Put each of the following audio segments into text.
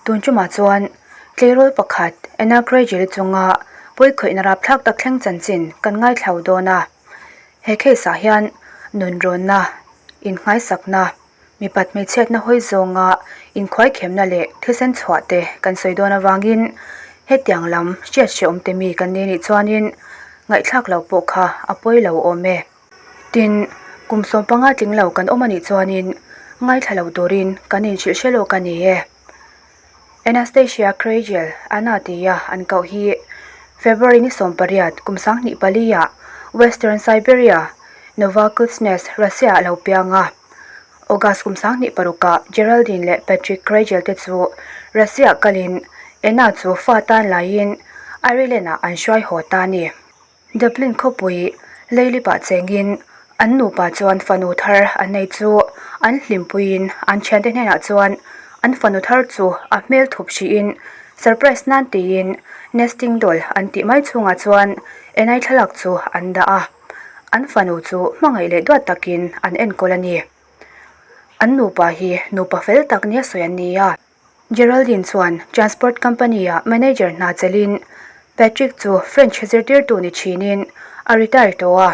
Tun tumah chuan tleirawl pakhat Anna Krejcir chunga pawikhawihna rapthlak tak thleng chanchin kan ngaithlau dawn a. He case ah hian nunrawnna, innghaisakna, mipat hmeichhiatna hawi zawnga inkhuaikhemna leh thisen chhuah te kan sawi dawn avangin hetiang lam hriat hrehawm te mi kan ni nih chuanin ngaihthlak loh pawh kha a pawi lo awm e. Tin, kum 15 tling lo kan awm a nih chuanin ngaithla lo turin kan inhrilh hre lawk a ni e. Anastasia Krejel, Anna tia an koh hi February ni 18 kum 2004 ah Western Siberia, Novokuznetsk, Russia ah lo piang a. August kum 2006 ah Geraldine leh Patrick Krejel te chu Russia kalin Anna chu fa tan laiin Ireland ah an hruai haw ta a ni. Dublin khawpui Leilipah chengin an nupa chuan fanu thar an nei chu an hlimpuiin an thiante hnenah chuan an fanu thar chu a hmel thup hrihin surprise nan tiin nesting doll an tih mai chhungah chuan enai thlalak chu an dah a, an fanu chu hmangaih leh duat takin an enkawl a ni. An nupa hi nupa fel tak nia sawi an ni a. Geraldine chuan transport company-ah manager hna chelhin Patrick chu French zirtirtu ni thinin a retire tawh a.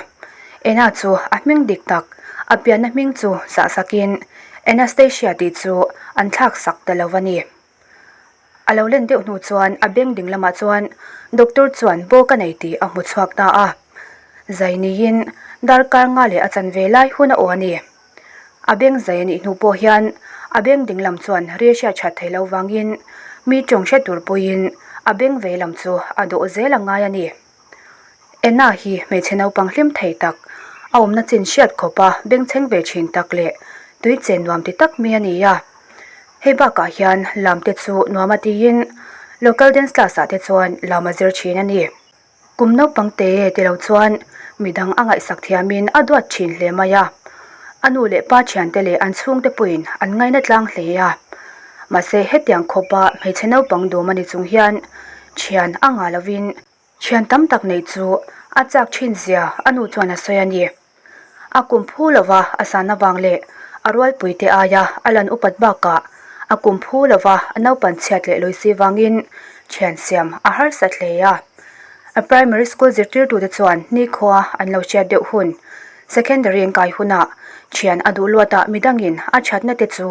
Anna chu a hming dik tak, a pianna hming chu zahsakin Anastasia tih chu an thlaksak ta lo a ni. A lo len deuh hnu chuan a beng ding lamah chuan doctor chuan baw ka nei tih a hmu chhuak ta a. Zai niin darkar nga leh a chanve lai hun a aw a ni. A beng zai a nih hnu pawh hian a beng ding lam chuan ri hriat that theih loh vangin mi tawng hre tur pawhin a beng vei lam chu a dawh zel a ngai a ni. Anna hi hmeichhe naupang hlim thei tak, a awmna chin hriat khawpa bengchheng ve thin tak leh tui chen nuam ti tak mi a ni a. Hei bakah hian lam te chu nuam a tiin local dance class ah te chuan lam a zir thin a ni. Kum naupang te ti lo chuan midang a ngaihsak thiamin a duat thin hle mai a. A nu leh pa thiante leh an chhungte pawhin an ngaina tlang hle a. Mahse hetiang khawpa hmeichhe naupang dawm a ni chung hian thian a ngah lovin thian tam tak neih chu a chak thin zia a nu chuan a sawi a ni. A kum phu lova a san avang leh a rualpuite aia a lan upat bakah a kum phu lova a naupan chhiat leh lui si vangin thian siam a harsat hle a. A primary school zirtirtute chuan nikhua an lo hriat deuh hun, secondary an kai hunah thian a duh luatah midangin a thatna te chu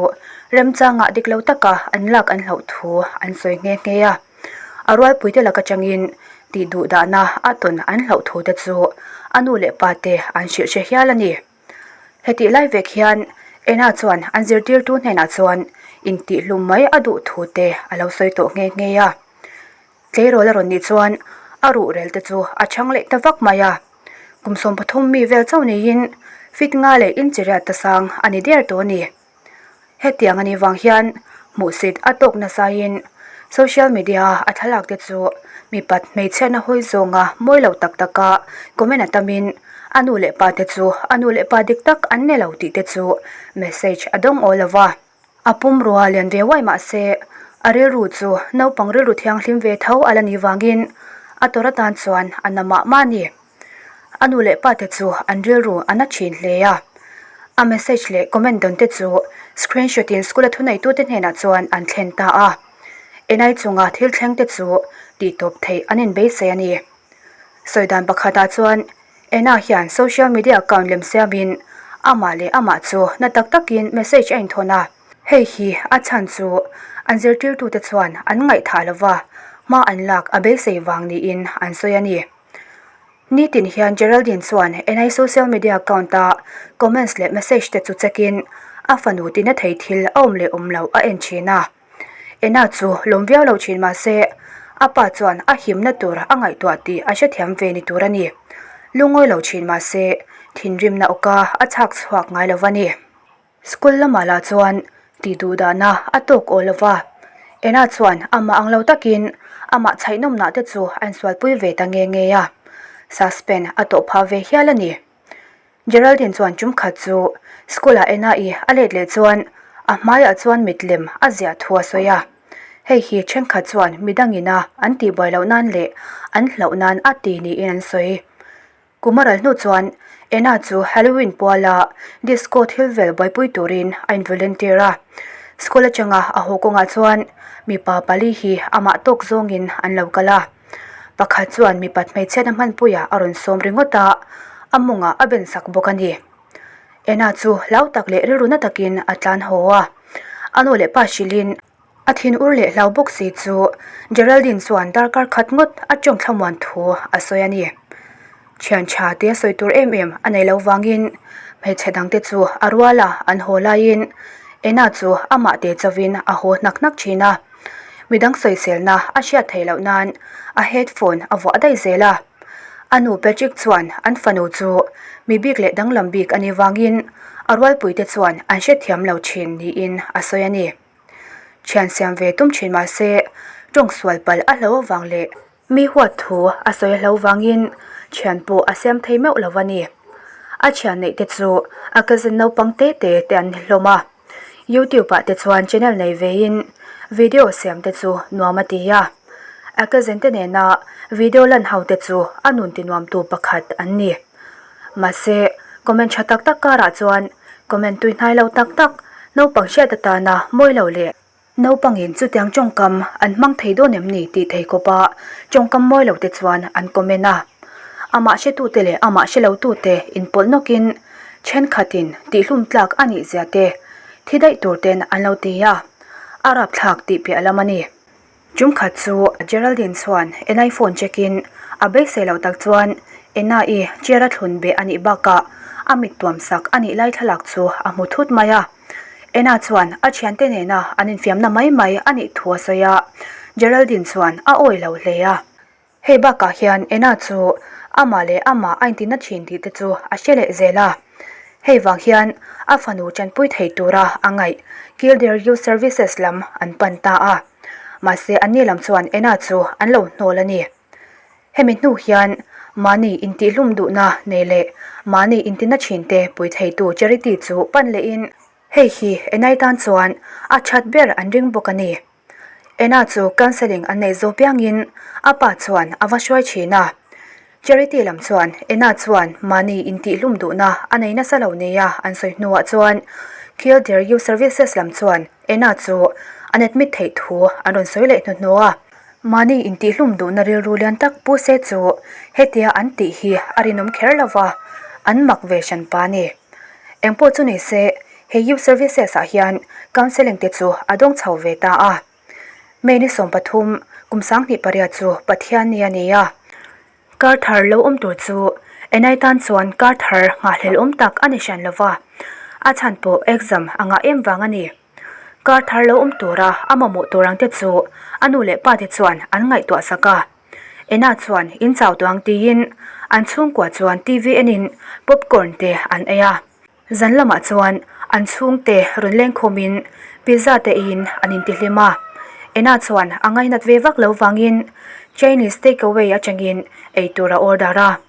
remchangah dik lo taka an lak an hlauh thu an sawi nghe nghe a. A rualpuite lak atangin tih duh dahna a tawn an hlauh thu te chu a nu leh pa te an hrilh hre hial a ni. Hetih lai vek hian Anna chuan an zirtirtu hnenah chuan intihhlum mai a duh thu te a lo sawi tawh nghe nghe a. Tleirawl a rawn nih chuan a ruhrel te chu a chhang leh ta vak mai a. Kum 13 mi vel chauh niin fit nga leh inchi riat ta sang a ni der tawh a ni. Hetiang a nih vang hian hmuhsit a tawk nasaiin social media a thlalak te chu mipat hmeichhiatna hawi zawnga mawi lo tak taka comment a tamin a nu leh pa te chu a nu leh pa dik tak an ni lo tih te chu message a dawng awl lo va. A pumrua lian ve uai mah se a rilru chu naupang rilru thianghlim ve tho a la nih vangin a tawrh atan chuan a na mah mah a ni. A nu leh pa te chu an rilru a na thin hle a. A message leh comment dawn te chu screenshot in school a thuneitute hnenah chuan an thlen ta a. Enai chunga thil thleng te chu tihtawp theih an inbeisei a ni. Sawi dan pakhatah chuan Ena hian social media account lem siamin amah leh amah chu na tak takin message a inthawn a. Hei hi a chhan chu an zirtirtute chuan an ngaihthah lova hma an lak a beisei vang niin an sawi a ni. Nitin hian Geraldine chuan NI social media account a comments leh message te chu check in a fanu tina thei thil a awm leh awm loh a en thin a. Ena chu lawm viau lo thin mah se a pa chuan a himna tur a ngaihtuah tih a hrethiam ve ni tur a ni. Lungawi lo thin mah se thinrimna awka a chhak chhuak ngai lo va ni. School lamah lah chuan tih duh dahna a tawk aw lova, Ena chuan amah ang lo takin amah chhaihnawmnah te chu a insualpui ve ta nge nge a, suspend a tawh phah ve hial a ni. Geraldine chuan tum khat chu school ah Ena i a let leh chuan a hmaiah chuan mit lem a ziah thu a sawi a, hei hi thenkhat chuan midangin a an tihbuai loh nan leh an hlauh nan a ti niin an sawi. Kum a ral hnu chuan Anna chu Halloween puala disco thil vel buaipui turin a in volunteer a. School atanga a haw kawngah chuan mipa pali hi amah tawk zawngin an lo kal a. Pakhat chuan mipat hmeichhiatna hmanpuiah a rawn sawm ringawt a, a mawngah a ben sak bawk a ni. Ena chu hlau tak leh rilru na takin a tlan haw a, a nu leh pa hrilhin a thinur leh hlau bawk si chu Geraldine chuan darkar khat ngawt a tawng thlamuan thu a sawi a ni. Thian tha te sawi tur em em a nei lo vangin hmeichhe dangte chu a rual a, an haw laiin Ena chu amah te chauhin a haw hnak hnak thin a. Midang sawiselna a hriat theih loh nan a headphone a vuah daih zel a. A nu Patrick chuan an fanu chu mi bik leh danglam bik a nih vangin a rualpuite chuan an hrethiam lo thin niin a sawi a ni. Thian siam ve tum thin mahse tawng sual palh a hlo avang leh Mi huat thu a sawi a hlo vangin thian pawh a siam thei meuh lo a ni. A thian neih te chu a cousin naupang te te te an ni hlawm a. YouTube ah te chuan channel nei vein video siam te chu nuam a ti a. A cousin te nena video lan ho te chu a nun ti nuam tu pakhat an ni. Mahse, comment tha tak tak karah chuan comment tuihnai lo tak tak naupang hriat atana mawi lo leh Naupangin chutiang tawngkam an hmang thei dawn em ni tih thei kawpa tawngkam mawi lo te chuan an comment a. Amah hretute leh amah hre lotute inpawlh nawkin thenkhatin tihhlum tlak a nih zia te thi daih tur ten an lo ti a, a rapthlak tih piah lam a ni. Tumkhat chu Geraldine chuan Enai phone check in a beisei loh tak chuan Ena-i chair a thlun beh a nih bakah a mit tuam sak a nih lai thlalak chu a hmu thut mai a. Ena chuan a thiante nena an infiamna mai mai a nih thu a sawi a, Geraldine chuan a awi lo hle a. Hei bakah hian Ena chu amah leh amah a intina thin tih te chu a hre leh zel a. Hei vang hian a fanu tanpui thei tura a ngaih Kildare Youth Services lam an pan ta a. Mahse anni lam chuan Ena chu an lo hnawl a ni. Hemi hnu hian mahni intihlum duhna nei leh mahni intina thinte pui theitu charity chu pan lehin hei hi Enai tan chuan a that ber an ring bawk a ni. Ena chu counselling an neih zawh piangin a pa chuan a va hruai thin a. Charity lam chuan Ena chuan mahni intihlum duhna a nei nasa lo nia an sawi hnuah chuan Kildare Youth Services lam chuan Ena chu an admit theih thu an rawn sawi leh hnuhnuh a. Mahni intihhlum duhna rilru lian tak pu se chu hetia an tih hi a rinawm kher lo va, an mak ve hran pa a ni. Engpawh chu ni se, he Youth Services ah hian counselling te chu a dawng chho ve ta a. May ni 13, kum 28 chu Pathianni a ni a. Kar thar lo awm tur chu Enai tan chuan kar thar nghahhlelh awm tak a ni hran lo va, a chhan pawh exam a ngah em vang a ni. Kar thar lo awm tura a mamawh tur ang te chu a nu leh pa te chuan an ngaihtuah sak a. Ena chuan in chau tawh ang tiin an chhungkua chuan TV enin popcorn te an ei a. Zan lamah chuan an chhungte rawn lengkhawmin pizza te eiin an intihlim a. Ena chuan a ngainat ve vak lo vangin Chinese takeaway atangin eitur a order a.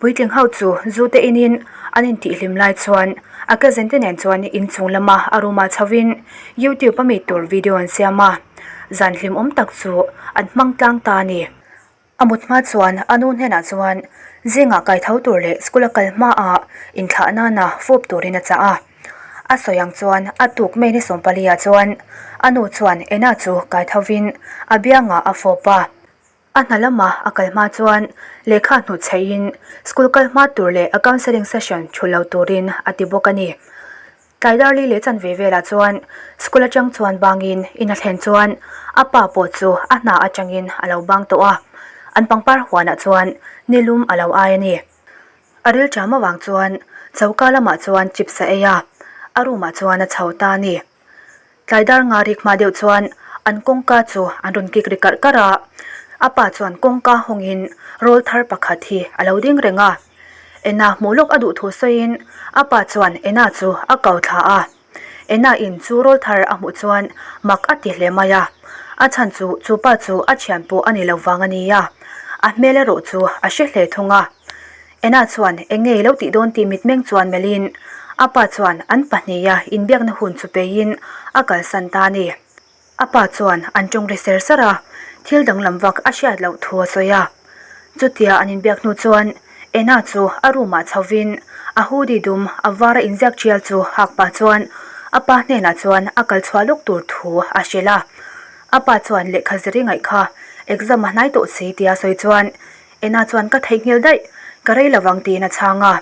Puitling ho chu zu te inin an intihhlim lai chuan a cousin te nen chuan inchung lama a room ah chhovin youtube a mi tur video an siam a, zan hlimawm tak chu an hmang tlang ta a ni. A mut hma chuan a nu hnenah chuan zingah kai tho tur leh school a kal hmaah inthlah nana fawp turin a chah a. A sawi ang chuan a tuk May ni 14 ah chuan a nu chuan Ena chu kai thovin a biangah a fawp a. A hna lama a kal hma chuan lehkha hnuh chheihin school kal hma tur leh a counselling session thu lo turin a ti bawk a ni. Tlai darli leh chanve velah chuan school atang chuan bangin in a thlen chuan a pa pawh chu a hna atangin a lo bang tawh a, an pangpar huanah chuan nilum a lo ai a ni. A rilṭam avang chuan choka lamah chuan chips a ei a, a room ah chuan a chho ta a ni. Tlai dar nga rik hma deuh chuan an kawngka chu an rawn kik ri karh karh a, a pa chuan kawngka hawngin rawl thar pakhat hi a lo ding reng a. Ena hmuh lawk a duh thu sawiin a pa chuan Ena chu a kau thla a. Ena in chu rawl thar a hmuh chuan mak a ti hle mai a, a chhan chu chu pa chu a thian pawh a ni lo vang a nia, a hmel erawh chu a hre hle thung a. Ena chuan eng nge lo tih dawn tih mitmeng chuan melhin a pa chuan an pahniha inbiakna hun chu peiin a kalsan ta a ni. A pa chuan an tawng ri ser ser a, thil danglam vak a hriat loh thu a sawi a. Chutia an inbiak hnu chuan Ena chu a room ah chhovin a hoodie dum a vara inziak tial chu hak pah chuan A pa hnenah chuan a kal chhuah lawk tur thu a hrilh a. A pa chuan lehkha zir i ngaih kha exam a hnai tawh si tia sawi chuan Ena chuan ka theihnghilh daih, ka rei lovang tiin a chhang a.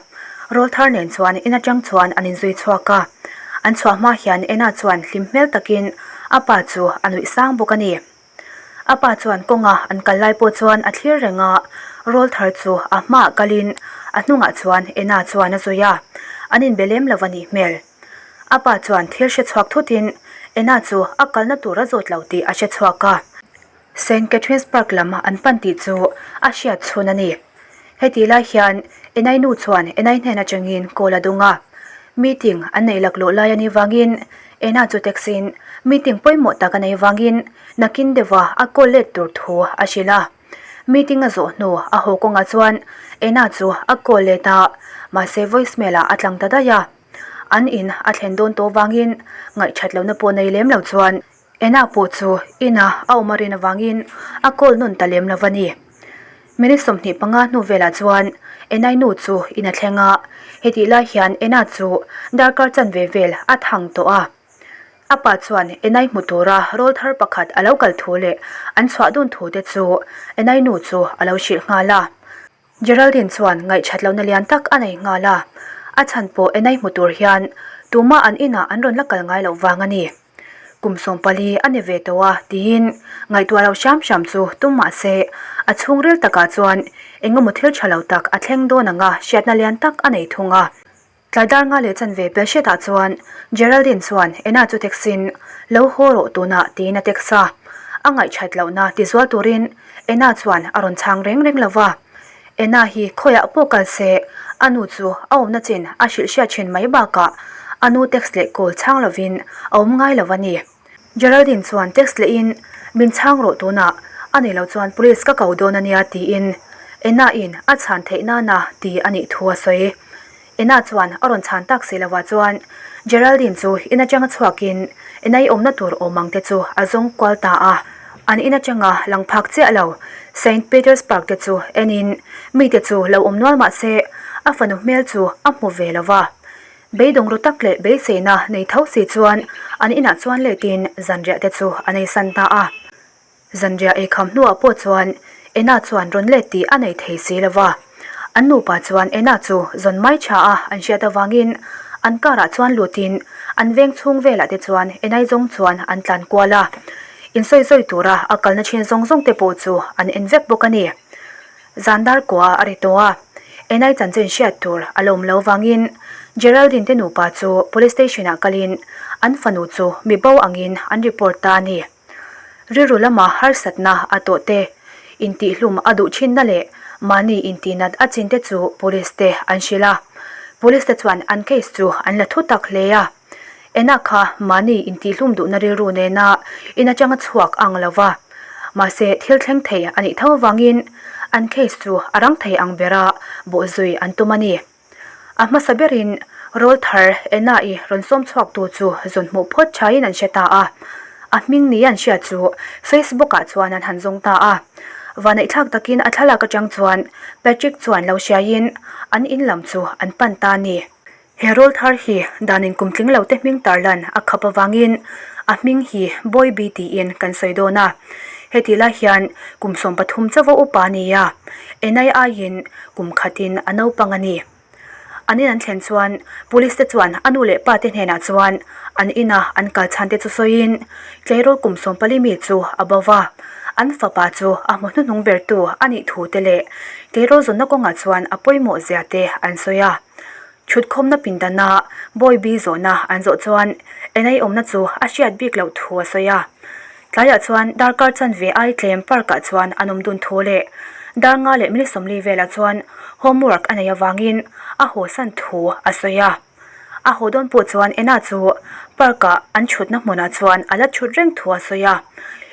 Rawlthar nen chuan in atang chuan an inzui chhuak a. An chhuah hma hian Ena chuan hlim hmel takin a pa chu a nuih sang bawk a ni. A pa chuan kawnga an kal lai pawh chuan a thlir reng a, Rawlthar chu a hmaah kalin a hnungah chuan Ena chuan a zui a, an inbe lem lo a nih hmel. A pa chuan thil hre chhuak thutin Ena chu a kalna tur a zawt lo tih a hre chhuak a. Saint Catherine's Park lam an pan tih chu a hriat chhun a ni. Heti lai hian Enai nu chuan Enai hnen atangin call a dung a. Meeting an neih laklawh lai a nih vangin Ena chu taxi in meeting pawimawh tak a neih vangin nakin deuha a call let tur thu a hrilh a. Meeting a zawh hnu a haw kawngah chuan Ena chu a call let a, mahse voicemail ah a tlang ta daih a. An in a thlen dawn tawh vangin ngaihthat lohna pawh nei lem lo chuan Ena pawh chu ina a awm a rin avangin a call nawn ta lem lo va ni. Minute 25 hnu velah chuan Enai nu chu in a thleng a, hetih lai hian Ena chu darkar chanve vel a thang tawh a. A pa chuan Enai hmu tura rawlthar pakhat a lo kal thu leh an chhuah dun thu te chu Enai nu chu a lo hrilh nghal a. Geraldine chuan ngaihṭhat lohna lian tak a nei nghal a, a chhan pawh Enai hmu tur hian tumah an inah an rawn la kal ngai loh vang a ni. Kum 14 a ni ve tawh a tiin ngaihtuah loh hram hram chu tum mah se a chhungril takah chuan eng emaw thil ṭha lo tak a thleng dawn anga hriatna lian tak a nei thung a. Tlai dar nga leh chanve pel hriatah chuan Geraldine chuan Ena chu taxi-in lo haw rawh tunah tiin a text a. A ngaihṭhat lohna tizual turin Ena chuan a rawn chhang reng reng lo va. Ena hi khawiah pawh kal se a nu chu a awmna chin a hrilh hriat thin mai bakah a nu text leh call chhang lovin a awm ngai lo a ni. Geraldine chuan text lehin min chhang rawh tunah a nei lo chuan police ka ko dawn a nia tiin Ena-in a chhan theih nana ti a nih thu a sawi. Ena chuan a rawn chhan tak si lovah chuan Geraldine chu in atanga chhuakin Ena i awmna tur awm ang te chu a zawng kual ta a. An in atanga lang phak chiah lo Saint Peter's Park te chu enin mite chu lo awm nual mah se a fanu hmel chu a hmu ve lo va. Beidawng ru tak leh beiseina nei tho si chuan an inah chuan letin zanriah te chu a nei san ta a. Zanriah ei kham hnuah pawh chuan Ena chuan rawn let tih a nei thei si lo va. An nupa chuan Ena chu zawn mai tha a an hriat avangin an car ah chuan lutin an veng chhung velah te chuan Enai zawng chuan an tlan kual a. Insawi zawi tura a kalna thin zawng zawng te pawh chu an en vek bawk a ni. Zan dar kua a ri tawh a, Enai chanchin hriat tur a la awm lo vangin Geraldine te nupa chu police station ah kalin an fanu chu mi bo angin an report ta a ni. Rilru lama harsatna a tawh te, intihlum a duh thinna leh mahni intihnat a chin te chu police te an hrilh a. Police te chuan an case chu an la thu tak hle a. Ena kha mahni intihlum duhna rilru nena in atanga chhuak ang lo va. Mahse thil thleng thei a nih tho avangin an case chu a rang thei ang bera bawhzui an tum a ni. A hmasa berin rawlthar Ena-i rawn sawm chhuaktu chu zawn hmuh phawt thain an hre ta a. A hming ni an hriat chu Facebook-ah chuan an han zawng ta a. Vaneihthlak takin a thlalak atang chuan Patrick chuan lo hriaiin an in lam chu an pan ta a ni. He rawlthar hi danin kum tling lote hming tarlan a khap avangin a hming hi Bawibi tiin kan sawi dawn a. Heti lai hian kum 13 chauva upa a ni a, Enai aiin kum khatin a naupang a ni. An in an thlen chuan police te chuan a nu leh pa te hnenah chuan an ina an kal chhan te chu sawiin tleirawl kum 14 mi chu a bo va, an fapa chu a hmu hnuhnung bertu a nih thu te leh tleirawl zawnna kawngah chuan a pawimawh zia te an sawi a. Thutkhawmna pindana Bawibi zawhna an zawh chuan Enai awmna chu a hriat bik loh thu a sawi a. Tlaiah chuan darkar chanve ai tlem park-ah chuan an awm dun thu leh dar nga leh minute 40 velah chuan homework a neih avangin a hawsan thu a sawi a. A haw dawn pawh chuan Ena chu park-ah an thutna hmunah chuan a la thut reng thu a sawi a.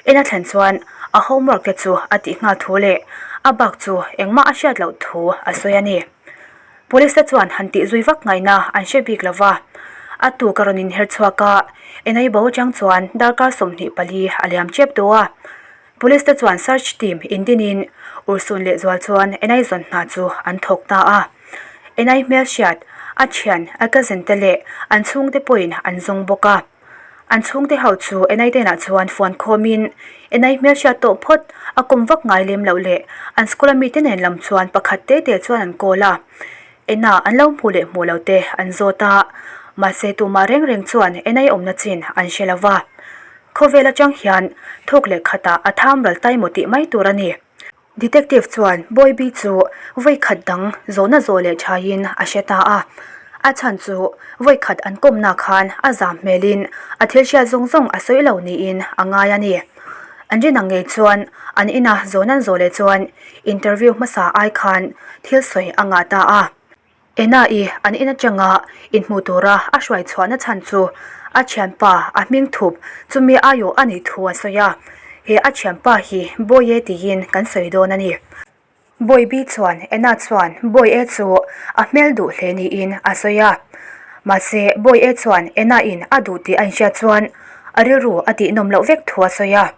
Ena thlen chuan a homework te chu a tih nghal thu leh a bak chu engmah a hriat loh thu a sawi a ni. Police te chuan han tih zui vak ngaihna an hre bik lo va, a tuk a rawn inher chhuak a, Enai bo atang chuan darkar 24 a liam tep tawh a. Police te chuan search team indinin Ursun lehzual chuan Enai zawn hna chu an thawk ta a. Enai hmelhriat. A thian, a cousin te leh an chhungte pawhin an zawng bawk a. An chhungte ho chu Enai te inah chuan fuan khawmin Enai hmelhriat tawh phawt a kawm vak ngai lem loh leh an school a mite nen lam chuan pakhat te te chuan an call a. Ena an lo hmuh leh hmuh lo te an zawt a, mahse tumah reng reng chuan Enai awmna chin an hre lo va. Khawvel atang hian thawk leh khatah a tham ral tai maw tih mai tur a ni. Detective chuan Bawibi chu vawi khat dang zawhna zawh leh thaiin a hre ta a. A chhan chu vawi khat an kawmna khan a zam hmelin a thil hriat zawng zawng a sawi lo niin a ngai a ni. An rin ang ngei chuan an ina zawhna zawh leh chuan interview hmasa ai khan thil sawi a ngah ta a. Ena-i an in atanga inhmu tura a hruai chhuahna chhan chu a thianpa a hming thup chumi aiawh a nih thu a sawi a, he a thianpa hi Bawihe tiin kan sawi dawn a ni. Bawibi chuan Ena chuan Bawihe chu a hmel duh hle niin a sawi a, mahse Bawihe chuan Ena-in a duh tih a inhriat chuan a rilru a tihnawm loh vek thu a sawi a.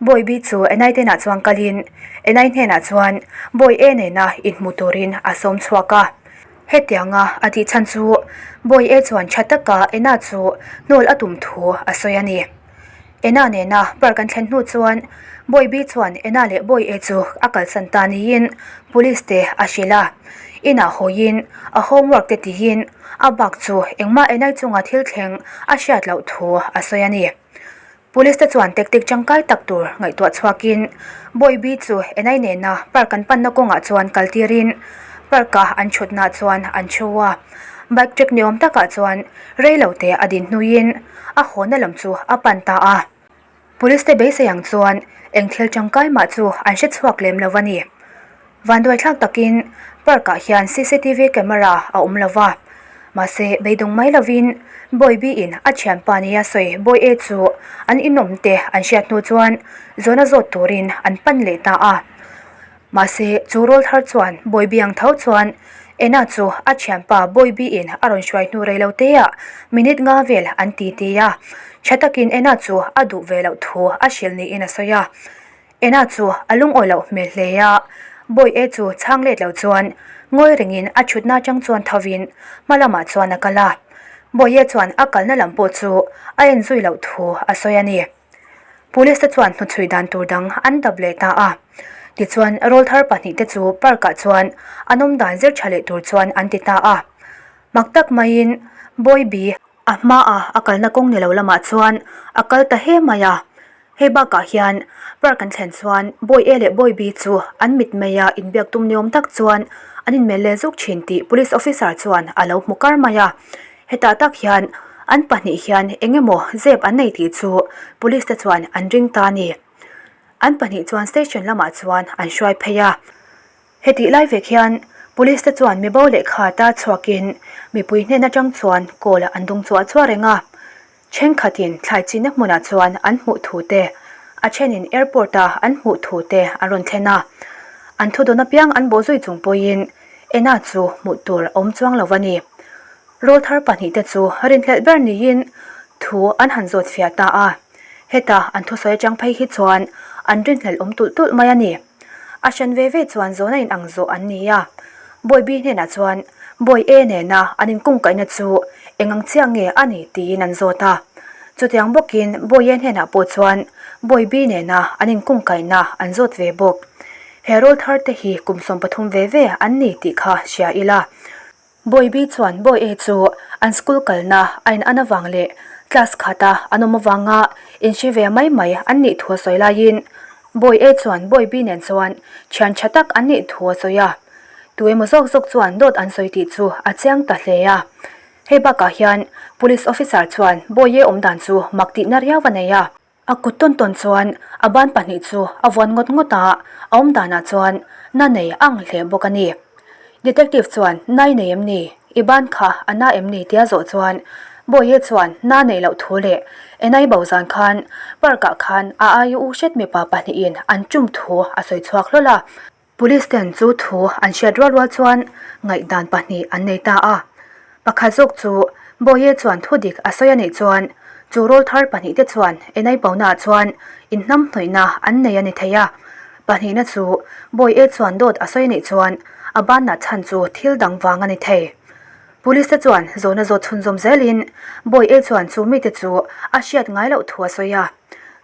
Bawibi chu Enai tenah chuan kalin Enai hnenah chuan Bawi E nena inhmu turin a sawm chhuak a. Hetianga a tih chhan chu Bawi E chuan tha taka Ena chu hnawl a tum thu a sawi a ni. Ena nena park an thlen hnu chuan Bawibi chuan Ena leh Bawi E chu a kalsan ta niin police te a hrilh a. Inah hawiin a homework te tiin a bak chu engmah Enai chunga thil thleng a hriat loh thu a sawi a ni. Police te chuan tactic tangkai tak tur ngaihtuah chhuakin Bawibi chu Enai nena park an panna kawngah chuan kal tirin park a an thutna chuan an thu a. Bike track ni awm takah chuan rei lo te a din hnuin a hawna lam chu a pan ta a. Police te beisei ang chuan eng thil tangkai mah chu an hre chhuak lem lo a ni. Vanduaithlak takin park ah hian cctv camera a awm lo va, mahse beidawng mai lovin Bawibi in a thianpa nia sawi Bawi E chu an inawm te an hriat hnu chuan zawhna zawt turin an pan leh ta a. Mahse chu rawl thar chuan Bawibi ang tho chuan Ena chu a thianpa Bawibi in a rawn hruai hnu rei lo te ah minute nga vel an ti ti a, tha takin Ena chu a duh ve loh thu a hrilh niin a sawi a. Ena chu a lungawi loh hmel hle a, Bawi E chu chhang let lo chuan ngawi rengin a thutna atang chuan thovin hma lamah chuan a kal a. Bawi E chuan a kalna lam pawh chu a en zui loh thu a sawi a ni. Police te chuan hnuchhui dan tur dang an dap leh ta a. Tichuan rawlthar pahnihte chu park ah chuan an awm dan zir tha leh tur chuan an ti ta a. Mak tak maiin Bawi B. A hmaah a kalna kawng ni lo lamah chuan a kal ta he mai a. Hei bakah hian park an thlen chuan Bawi A leh Bawi B chu an mit maia inbiak tum ni awm tak chuan an inmel leh zuk thin tih police officer chuan a lo hmu kar mai a. Hetah tak hian an pahnih hian eng emaw zep an nei tih chu police te chuan an ring ta a ni. An pahnih chuan station lamah chuan an hruai phei a. Hetih lai vek hian Police te chuan mibo lehkha tar chhuakin mipui hnen atang chuan kawl an dung chuah chuah reng a. Thenkhatin thlai chinna hmunah chuan an hmuh thu te, a thenin airport a an hmuh thu te an rawn thlen a. An thudawn apiang an bawhzui chung pawhin Ena chu hmuh tur a awm chuang lo a ni. Rawlthar pahnihte chu rinhlelh ber niin thu an han zawt fiah ta a. Heta an thusawi atang phei hi chuan an rinhlelh awm tulh tulh mai a ni. A hran ve ve chuan zawhna in ang zawh an ni a. Bawibi hnenah chuan Bawi E nena an inkungkaihna chu eng ang chiah nge a ni tiin an zawt a. Chutiang bawkin Bawi E hnenah pawh chuan Bawi B nena an inkungkaihna an zawt ve bawk. He rawlthar te hi kum 13 ve ve an ni tih kha hria ila. Bawibi chuan Bawi E chu an school kalna a in an avang leh class khata an awm avanga inhre ve mai mai an nih thu a sawi laiin Bawi E chuan Bawibi nen chuan thian tha tak an nih thu a sawi a. Tu emaw zawk zawk chuan dawt an sawi tih chu a chiang ta hle a. Hei bakah hian Police officer chuan Bawi E awm dan chu mak tihna riau a nei a. A kut tawn tawn chuan a ban pahnih chu a vuan ngawt ngawt a, a awm danah chuan na nei a ang hle bawk a ni. Detective chuan, Na i nei em ni? I ban kha a na em ni? tia zawh chuan Bawihe chuan na nei loh thu leh Enai bo zan khan park ah khan a aia u hret mipa pahnihin an tum thu a sawi chhuak hlawl a. Police ten chu thu an hriat rual rual chuan ngaihdan pahnih an nei ta a. Pakhat zawk chu Bawihe chuan thu dik a sawi a nih chuan chu rawlthar pahnih te chuan Enai Pauna chuan inhnam hnawihna an nei a ni thei a. Pahnihna chu Bawihe chuan dawt a sawi a nih chuan a banna chhan chu thil dang vang a ni thei. Police te chuan zawhna zawt chhunzawm zelin Bawi E chuan chu mite chu a hriat ngai loh thu a sawi a.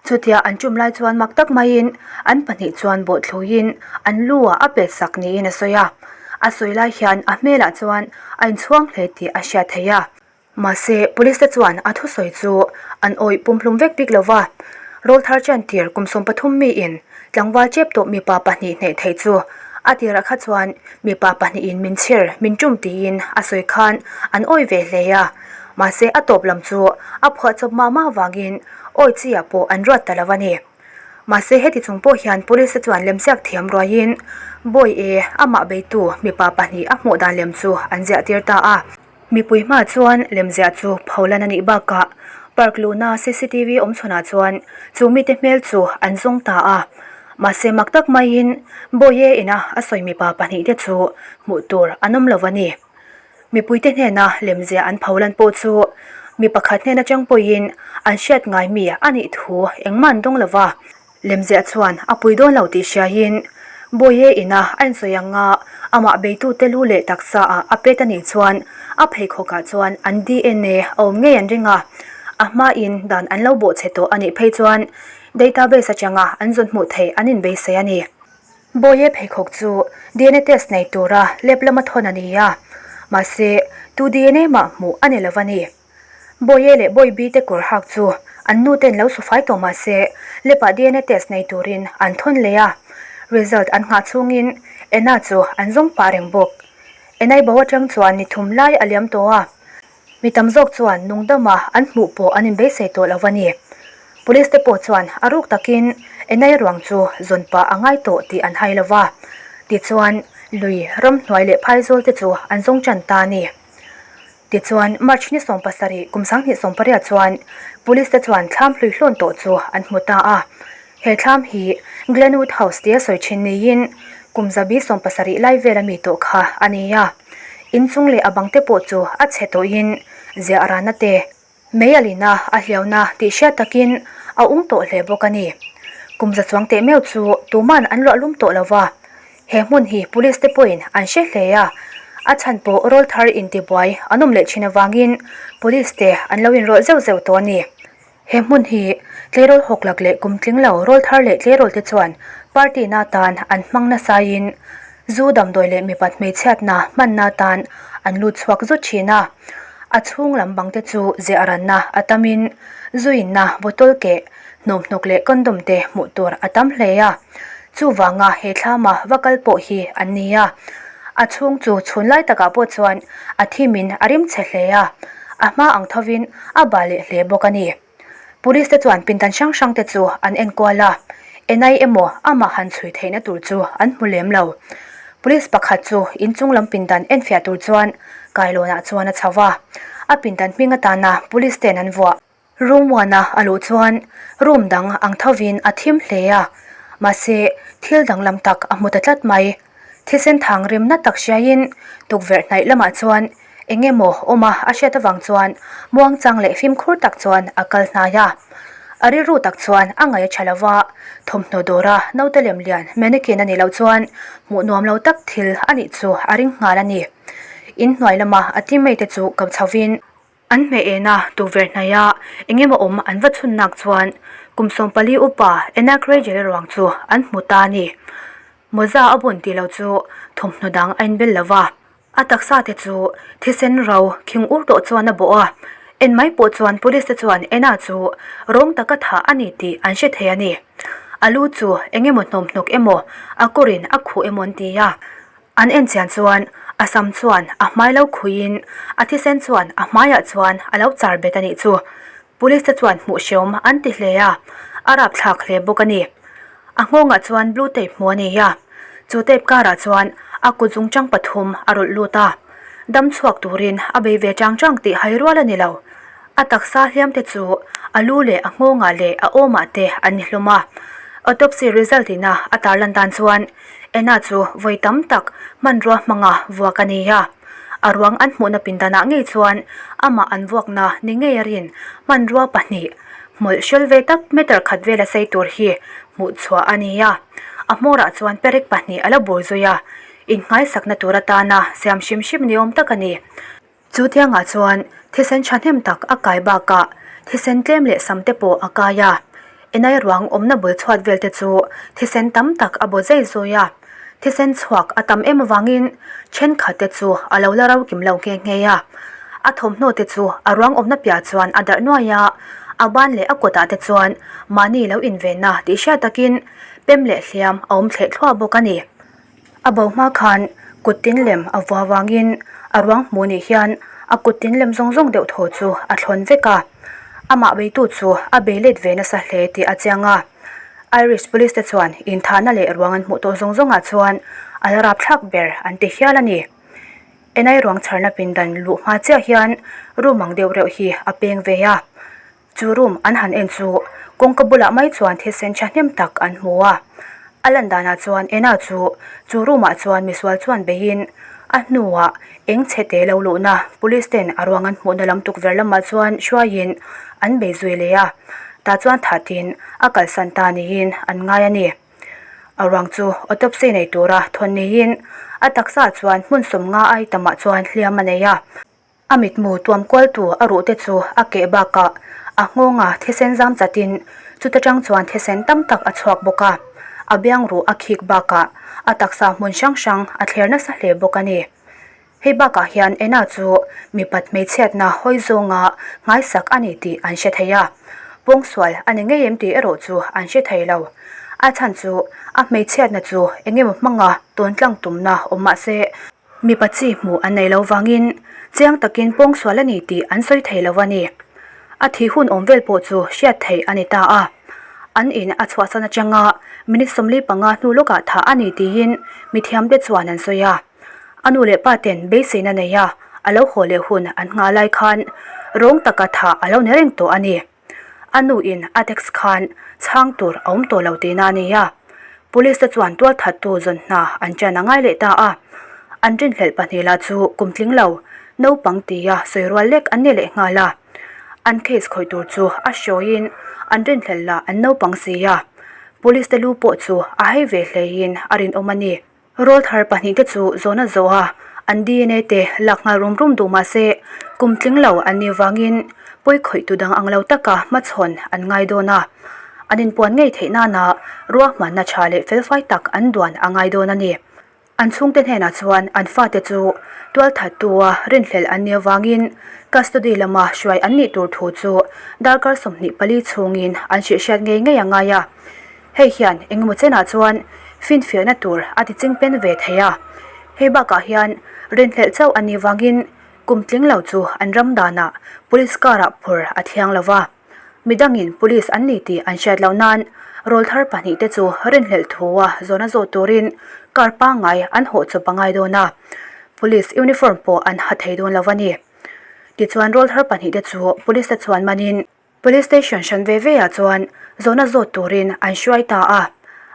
Chutia an tum lai chuan mak tak maiin an pahnih chuan bawhthluin an lu ah a pet sak niin a sawi a. A sawi lai hian a hmelah chuan a inchhuang hle tih a hriat theih a. Mahse, Police te chuan a thusawi chu an awih pumhlum vek bik lo va. Rawlthar chantir kum 13 miin tlangval chep tawh mipa pahnih hneih theih chu a tirah kha chuan mipa pahnihin min chhir min tum tiin a sawi khan an awih ve hle a. Mahse, a tawp lam chu a phuahchawp mah mah vangin awi chi ah pawh an ruat ta lo a ni. Mahse, heti chung pawh hian Police te chuan lemziak thiam ruaiin Bawi e amah beitu mipa pahnih a hmuh dan lem chu an ziah tir ta a. Mipui hma chuan lemziah chu pholan a nih bakah park luhna cctv awm chhunah chuan chu mite hmel chu an zawng ta a. Mahse mak tak maiin Bawihe ina a sawi mipa pahnihte chu hmuh tur an awm lo a ni. Mipuite hnena lemziah an pholan pawh chu mi pakhat hnen atang pawhin an hriat ngai mi a nih thu engmah an dawng lo va. Lemziah chuan a pui dawn lo tih hriaiin Bawihe ina a insawi ang a, amah beitute lu leh taksa ah a pet a nih chuan a pheikhawkah chuan an dna a awm ngei an ring a, a hmain dan an lo bawhchhe tawh a nih phei chuan database atanga an zawn hmuh theih an inbeisei a ni. Bawihe pheikhawk chu dna test nei tura lab lama thawn a ni a, mahse tu dna mah hmuh a ni lo a ni. Bawihe leh Bawibi te kawr hak chu an nu ten lo sufai tawh mah se lepah dna test nei turin an thawn leh a, result an nghah chhungin Anna chu an zawng pah reng bawk. Anna-i bo atang chuan ni thum lai a liam tawh a, mi tam zawk chuan nungdama an hmuh pawh an inbeisei tawh lo a ni. Police te pawh chuan a ruk takin Anna-i ruang chu zawn pah a ngai tawh tih an hai lo va, tichuan lui ramhnuai leh phaizawl te chu an zawng tan ta a ni. Tichuan, March ni 17 kum 2018 chuan Police te chuan thlam hlui hlawn tawh chu an hmu ta a. He thlam hi Glenwood House tia sawi thin niin kum zabi 17 lai vela mi tawh kha a ni a. Inchung leh a bang te pawh chu a chhe tawhin ziah rana te, Mei a lin a, a hliauna tih hriat takin a ung tawh hle bawk a ni. Kum za chuang teh meuh chu tuman an luah lum tawh lo va, he hmun hi police te pawhin an hre hle a, a chhan pawh rawl thar intibuai an awm leh thin avangin police te an lo inrawlh zeuh zeuh tawh a ni. He hmun hi tleirawl hawklak leh kum tling lo rawl thar leh tleirawl te chuan party na tan an hmang nasain zu damdawi leh mipat hmeichhiatna hmanna tan an lut chhuak zut thin a. A chhung lam bang te chu ziah ranna a tamin zuinna bottle keh hnawmhnawk leh condom te hmuh tur a tam hle a. Chuvanga he thlama va kal pawh hi an ni a. A chhung chu chhun lai takah pawh chuan a thimin a rim chhe hle a, a hma ang thovin a bah leh hle bawk a ni. Police te chuan pindan hrang hrang te chu an enkual a, Enai emaw amah han chhui theihna tur chu an hmu lem lo. Police pakhat chu inchung lam pindan enfiah tur chuan kailawnah chuan a chho va, a pindan hming atana police ten an vuah. Room one-a a luh chuan room dang ang thovin a thim hle a, mahse thil danglam tak a hmu ta tlat mai. Thisen thang rimna tak hriaiin tukverh hnaih lamah chuan eng emaw awm a a hriat avang chuan muangchang leh fimkhur tak chuan a kal hnai a. A rilru tak chuan a ngaih a tha lo va, thawmhnaw dawra naute lem lian mannequin a nih loh chuan hmuh nuam lo tak thil a nih chu a ring nghal a ni. Inhnuai lama a teammate te chu ko chhovin. An hmeh ena tukverh hnaiha eng emaw awm an va chhun nak chuan kum 14 upa Enak Rachel-i ruang chu an hmu ta a ni. Mawza a bun tih loh chu thawmhnaw dang a inbel lo va, a taksa te chu thisen ro khing ur tawh chuan a bawh a, en mai pawh chuan police te chuan Ena chu rawng taka thah a ni tih an hre thei a ni. A lu chu eng emaw hnawmhnawk emaw a kawrin a khuh emaw an ti a. An en chian chuan a sam chuan a hmai lo khuiin a thisen chuan a hmaiah chuan a lo char bet a nih chu. Police te chuan hmuh hreawm an ti hle a, a rapthlak hle bawk a ni. A nghawngah chuan blue tape hmuh a ni a, chu tape karah chuan a kut zungchang pathum a rawlh lut a, dam chhuak turin a bei ve chang chang tih hai rual a ni lo. A taksa hliam te chu a lu leh a nghawngah leh a awmah te an ni hlawm a. Autopsy result ina a tarlan dan chuan Anna chu vawi tam tak hmanrua hmanga vuak a ni a. A ruang an hmuhna pindanah ngei chuan amah an vuakna ni ngei a rin hmanrua pahnih hmawlh hrial ve tak meter khat vela sei tur hi hmuh chhuah a ni a. A hmawrah chuan perek pahnih a la bur zui a, innghaisakna tur atana siam hrim hrim ni awm tak a ni. Chu tiangah chuan thisen thahnem tak a kai bakah thisen tlem leh sam te pawh a kai a. Enai ruang awmna bul chhuat vel te chu thisen tam tak a baw zai zui a. Thisen chhuak a tam em avangin thenkhat te chu a lo la ro kim lo nghe nghe a. A thawmhnaw te chu a ruang awmna piah chuan a darh nuai a, a ban leh a kutah te chuan mahni lo invenna tih hriat takin pem leh hliam a awm thleh thluah bawk a ni. A bo hma khan kut tin lem a vua vangin a ruang hmuh nih hian a kut tin lem zawng zawng deuh thaw chu a thlawn vek a. Amah beitu chu a bei let ve nasa hle tih a chiang a. Irish Police te chuan inthahna leh ruang an hmuh tawh zawng zawngah chuan a la rapthlak ber an ti hial a ni. Enai ruang chharna pindan luh hma chiah hian room ang deuh reuh hi a peng ve a. Chu room an han en chu kawngka bulah mai chuan thisen thahnem tak an hmu a. A lan danah chuan Ena chu chu room ah chuan misual chuan beihin a hnuah eng chhe te lo luhna police ten a ruang an hmuhna lam tukverh lamah chuan hruaiin an bei zui leh a. Tah chuan thatin a kalsan ta niin an ngai a ni. A ruang chu autopsy nei tura thawn niin a taksa chuan hmun 50 ai tamah chuan hliam a nei a. A mitmu tuam kualtu a ruh te chu a keh bakah a nghawnga thisen zam chatin chuta tang chuan thisen tam tak a chhuak bawk a, a biang ruh a khik bakah a taksa hmun hrang hrang a thler nasa hle bawk a ni. Hei bakah hian Ena chu mipat hmeichhiatna hawi zawnga nghaisak a ni tih an hre thei a, pawngsual a ni ngei em tih erawh chu an hre thei lo. A chhan chu a hmeichhiatna chu eng emaw hmanga tawntlang tumna awm mah se, Mipa chi hmuh an nei lo vangin chiang takin pawngsual a ni tih an sawi thei lo a ni. A thih hun awm vel pawh chu hriat theih a ni ta a. An in a chhuahsan atanga minute 45 hnu lawkah thah a ni tiin mithiamte chuan an sawi a. A nu leh pa ten beiseina nei a, a lo haw leh hun an nghah lai khan rawng taka thah a lo ni reng tawh a ni. A nu in a text khan chhang tur a awm tawh lo tihna a ni a. Police te chuan tualthattu zawn hna an ṭan a ngai leh ta a. An rinhlelh pahnih lah chu kum tling lo, naupang tia sawi rual lek an ni leh nghal a. An case khawih tur chu a hrawiin an rinhlelh lah an naupang si a. Police te lu pawh chu a hei ve hleiin a rinawm a ni. Rawlthar pahnihte chu zawhna zawh a, an dna te lak nghal rum rum duh mah se, kum tling lo an nih vangin pawi khawih tu dang ang lo taka hmachhawn an ngai dawn a. An inpuan ngei theih nana ruahmanna tha leh felfai tak an duan a ngai dawn a ni. An chhungte hnenah chuan an fate chu tualthattua rinhlelh an nih avangin custody lama hruai an nih tur thu chu darkar 24 chhungin an hrilhhriat ngei ngei a ngai a. Hei hian engemaw chenah chuan finfiahna tur a ti chingpen ve thei a. Hei bakah hian rinhlelh chauh a nih vangin kum tling lo chu an ram danah police car ah phur a thiang lo va. Midangin police an ni tih an hriat loh nan rawlthar pahnihte chu rinhlelh thua zawhna zawh turin car pangngai an hawh chawp a ngai dawn a. Police uniform pawh an ha thei dawn lo a ni. Tichuan rawlthar pahnihte chu police te chuan manin. Police station hran ve ve ah chuan zawhna zawt turin an hruai ta a,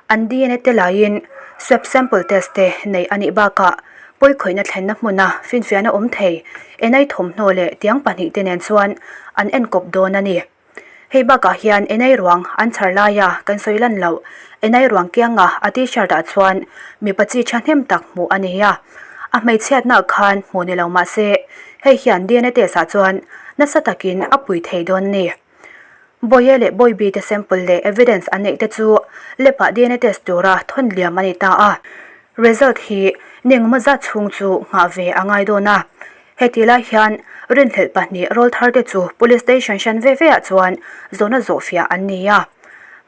an dna te laiin swab sample test te neih a nih bakah pawikhawihna thlenna hmuna finfiahna awm thei enai thawmhnaw leh tiang pahnih te nen chuan an enkawp dawn a ni. Hei bakah hian enai ruang an chhar laia kan sawi lan loh enai ruang kianga a t-shirt ah chuan mipa chi thahnem tak hmuh a ni a, a hmeichhiatna khan hmuh ni lo mah se Hei hian dna test ah chuan nasa takin a pui thei dawn a ni. Bawihe leh Bawibi te sample leh evidence an neih te chu lab ah dna test tura thawn liam a ni ta a. Result hi ni engemaw zat chhung chu nghah ve a ngai dawn a. Heti lai hian rinhlelh pahnih rawlthar te chu police station hran ve ve ah chuan zawhna zawhfiah an ni a.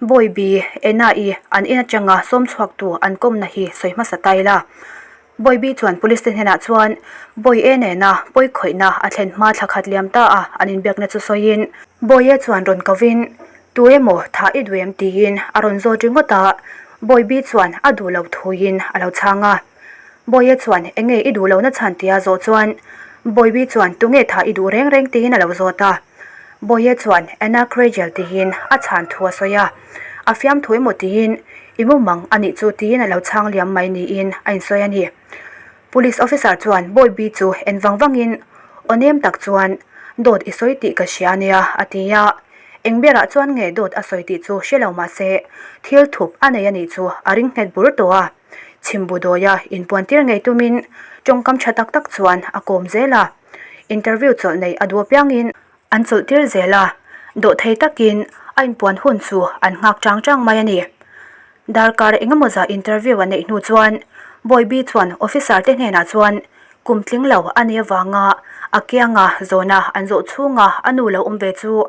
Bawibi, Ena-i an in atanga sawm chhuaktu an kawmna hi sawi hmasa ta ila. Bawibi chuan police te hnenah chuan Bawihe nena pawi khawihna a thlen hma thla khat liam ta a an inbiakna chu sawiin Bawihe chuan rawn kovin Tu emaw thah i duh em tiin a rawn zawt ringawt a, Bawibi chuan a duh lo thuin a lo chhang a. Bawihe chuan enge i duh lohna chhan tia zawh chuan Bawibi chuan tunge thah i duh reng reng tiin a lo zawt a. Bawihe chuan Anna Krejel tiin a chhan thu a sawi a, a fiamthu emaw tiin I mumang a nih chu tiin a lo chhang liam mai niin a insawi a ni. Police officer chuan Bawibi chu en vang vangin aw nem tak chuan dawt i sawi tih ka hria a nia a ti a. Eng berah chuan nge dawt a sawi tih chu hre lo mah se thil thup a nei a nih chu a ring nghet bur tawh a. Chhimbu dawia inpuantir ngei tumin tawngkam tha tak tak chuan a kawm zel a. Interview chawlh neih a duh apiangin an chawlh tir zel a, dawhthei takin a inpuan hun chu an nghak chang chang mai a ni. Darkar engemaw zah interview a neih hnu chuan Bawibi chuan officer te hnenah chuan kum tling lo a nih avanga a kianga zawna an zawh chhunga a nu lo awm ve chu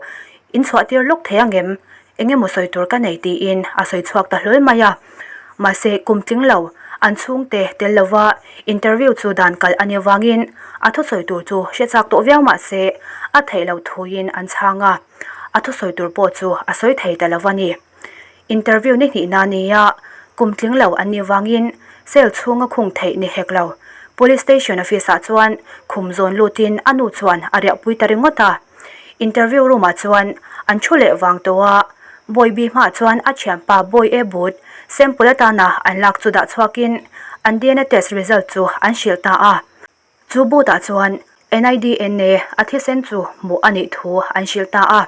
in chhuah tir lawk thei angem engemaw sawi tur ka nei tiin a sawi chhuak ta hlawl mai a. Mahse kum tling lo an chhungte tel lova interview chu dan kalh a nih avangin a thusawi tur chu hre chak tawh viau mahse a theih loh thuin an chhang a, a thusawi tur pawh chu a sawi thei ta lo a ni. Interview ni hnihna nia kum tling lo an nih vangin cell chhunga khung theih ni hek lo. Police station office ah chuan khum zawn lutin a nu chuan a riahpui ta ringawt a. Interview room ah chuan an thu leh vang tawh a, Bawibi hmaah chuan a thianpa Bawi E But sample atana an lak chu dah chhuakin an DNA test result chu an hrilh ta a. Chu boot-ah chuan NIDNA a thisen chu hmuh a nih thu an hrilh ta a.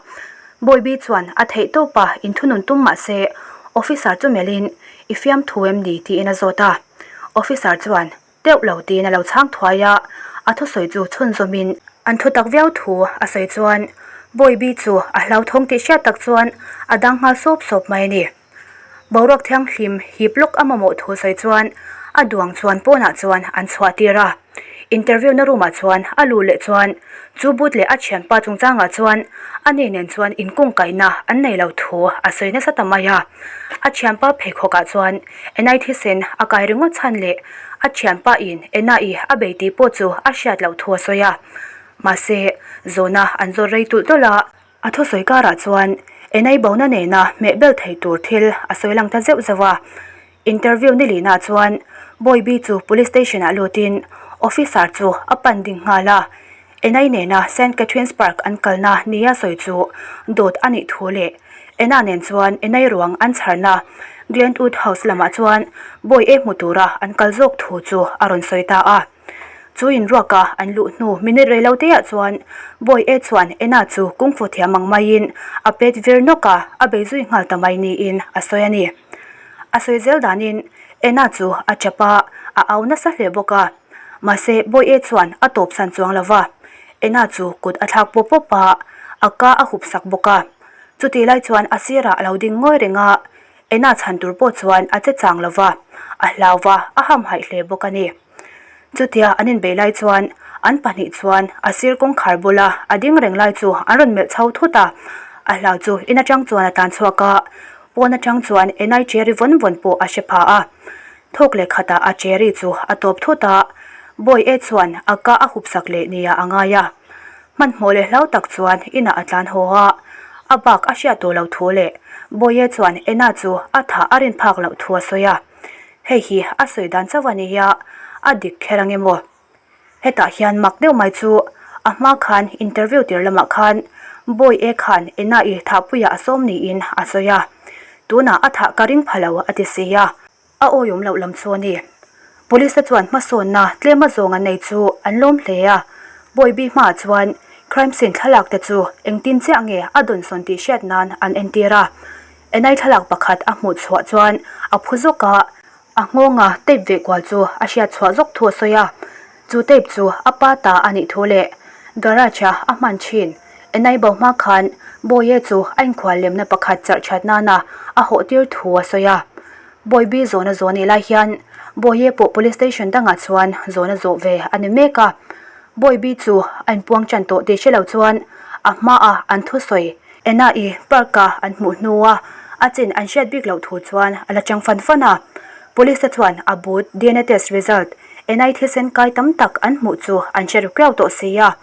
Bawibi chuan a theih tawpa inthunun tum mah se officer chu melhin i fiam thu em ni tiin a zawt a. Officer chuan teuh lo tiin a lo chhang thuai a, a thusawi chu chhunzawmin an thu tak viau thu a sawi chuan Bawibi chu a hlauthawng tih hriat tak chuan a dang nghal sawp sawp mai a ni. Boruak thianghlim hip lawk a mamawh thu sawi chuan a duang chuan pawnah chuan an chhuah tir a. Interview na room ah chuan a luh leh chuan chu but leh a thianpa chungchangah chuan a ni nen chuan inkungkaihna an nei lo thu a sawi nasa ta mai a. A thianpa pheikhawk ah chuan Enai thisen a kai ringawt chhan leh a thianpa in Enai a bei tih pawh chu a hriat loh thu a sawi a. Mahse, zawhna an zawt rei tulh tulh a. A thusawi karah chuan Enai bona nena hmeh bel thei tur thil a sawi lang ta zeuh zeuh a. Interview ni lihnaah chuan Bawibi chu Police Station ah lutin officer chu a pan ding nghal a. Enai nena Saint Catherine's Park an kalna nia sawi chu dawt a nih thu leh Ena nen chuan Enai ruang an chharna Glenwood House lamah chuan Bawi e hmu tura an kal zawk thu chu a rawn sawi ta a. Chu inruaka an luh hnu minute rei lo teah chuan Bawi E chuan Ena chu kungfu thiam ang maiin a pet vir nawk a, a bei zui nghal ta mai niin a sawi a ni. A sawi zel danin Ena chu a chap a, a au nasa hle bawk a. Mahse Bawi E chuan a tawpsan chuang lo va, Ena chu kut a thlak pawp pawp a, a ka a hup sak bawk a. Chutih lai chuan a sirah a lo ding ngawi reng a, Ena chhan tur pawh chuan a che chang lo va, a hlau va, a hamhaih hle bawk a ni. Chutia an inbei lai chuan an pahnih chuan a sir kawngkhar bula a ding reng lai chu an rawn melh chho thut a, a hlau chu in atang chuan a tlan chhuak a, pawn atang chuan Enai cherry vawn vawn pawh a hre pha a. Thawk leh khatah a cherry chu a tawp thut a, Bawi E chuan a ka a hup sak leh nia a ngai a. Hmanhmawh leh hlau tak chuan inah a tlan haw a, a bak a hriat tawh lo thu leh Bawi E chuan Ena chu a thah a rin phak loh thu a sawi a. Hei hi a sawi dan chauh a ni a, a dik kher ang emaw? Hetah hian mak deuh mai chu a hma khan interview tir lamah khan Bawi E khan Ena-i thahpuiah a sawm niin a sawi a, tunah a thah ka ring pha lo a ti si a. A awiawm loh lam chu a ni. Police te chuan hmasawnna tlema zawng an nei chu an lawm hle a, Bawibi hmaah chuan crime scene thlalak te chu engtin chiah nge a dawnsawn tih hriat nan an entir a. Enai thlalak pakhat a hmuh chhuah chuan a phu zawk a, a nghawnga tape veh kual chu a hriat chhuah zawk thu a sawi a. Chu tape chu a pa ta a nih thu leh garage a a hman thin. Enai bo hma khan Bawihe chu a inkhual lemna pakhat charh that nana a hawh tir thu a sawi a. Bawibi zawhna zawh nih lai hian Bawihe pawh police station dangah chuan zawhna zawh ve a ni mek a. Bawibi chu a inpuang tan tawh tih hre lo chuan a hmaah an thusawi Ena-i park-a an hmuh hnua a chin an hriat bik loh thu chuan a la chang fan fan a. Police te chuan a but DNA test result Ena-i thisen kai tam tak an hmuh chu an hre ru kiau tawh si a.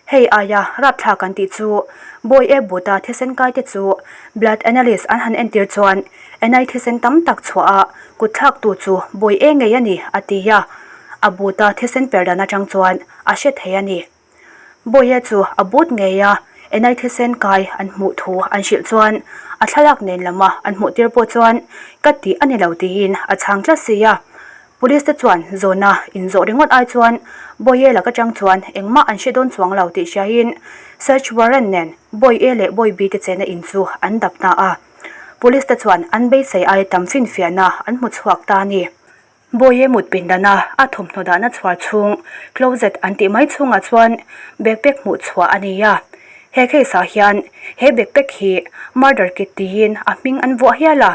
Hei aia rapthlak an tih chu Bawi E but-a thisen kai te chu blood analyst an han entir chuan Ena-i thisen tam tak chhuah a kutthlak tu chu Bawi E ngei a ni a ti a. A but-a thisen per dan atang chuan a hre thei a ni. Bawiha chu a but ngei a, Enai thisen kai an hmuh thu an hrilh chuan a thlalak nen lama an hmuh tir pawh chuan ka tih a ni lo tiin a chhang tlat si a. Police te chuan zawhna inzawh ringawt ai chuan Bawiha lak atang chuan engmah an hre dawn chuang lo tih hriain search warrant nen Bawiha leh Bawibi te chenna in chu an dap ta a. Police te chuan an beisei ai tam finfiahna an hmu chhuak ta a ni. Bawihe mut pindana a thawmhnaw dahna chhuar chhung closet an tih mai chhungah chuan backpack hmuh chhuah a ni a. He case ah hian he backpack hi murder kit tiin a hming an vuah hial a.